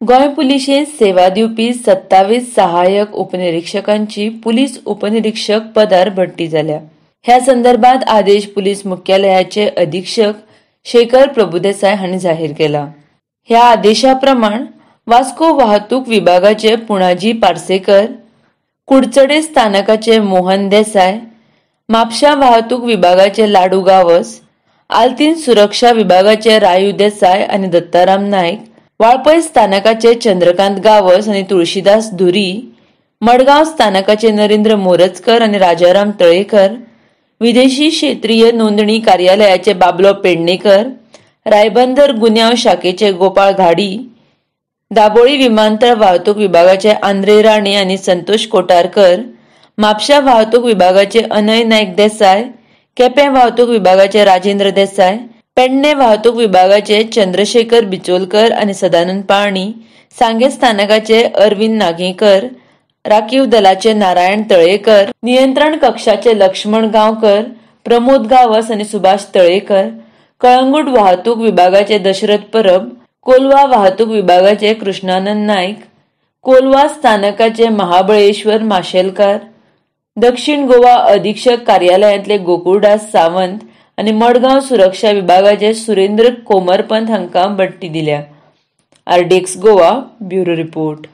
गोंय पुलिशेंत सेवा दिवपी 27 सहाय्यक उपनिरीक्षकांची पुलीस उपनिरीक्षक पदार बडटी जाल्या. ह्या संदर्भात आदेश पुलीस मुख्यालयाचे अधीक्षक शेखर प्रभुदेसाय हांणी जाहीर केला. ह्या आदेशा प्रमाण वास्को वाहतूक विभागाचे पुणाजी पार्सेकर, कुडचडे स्थानकाचे मोहन देसाय, म्हापशा वाहतूक विभागाचे लाडू गावस, आल्तीन सुरक्षा विभागाचे रायू देसाय आनी दत्ताराम नायक, वाळपय स्थानकाचे चंद्रकांत गावस आनी तुळशीदास धुरी, मडगांव स्थानकाचे नरेंद्र मोरजकर आनी राजाराम तळेकर, विदेशी क्षेत्रीय नोंदणी कार्यालयाचे बाबलो पेडणेकर, रायबंदर गुन्यांव शाखेचे गोपाळ घाडी, दाबोळी विमानतळ वाहतूक विभागाचे आंद्रे राणे आनी संतोष कोटारकर, म्हापशा वाहतूक विभागाचे अनय नायक देसाय, केपें वाहतूक विभागाचे राजेंद्र देसाय, पेडणे वाहतूक विभागाचे चंद्रशेखर बिचोलकर आनी सदानंद पाळणी, सांगे स्थानकाचे अरविंद नागेकर, राखीव दलाचे नारायण तळेकर, नियंत्रण कक्षाचे लक्ष्मण गांवकर, प्रमोद गावस आनी सुभाष तळेकर, कळंगूट वाहतूक विभागाचे दशरथ परब, कोलवा वाहतूक विभागाचे कृष्णानंद नायक, कोलवा स्थानकाचे महाबळेश्वर माशेलकार, दक्षिण गोवा अधीक्षक कार्यालयांतले गोकुळदास सावंत आनी मडगांव सुरक्षा विभागाचे सुरेंद्र कोमरपंत हांकां बडटी दिल्या. RDX Goa, bureau report.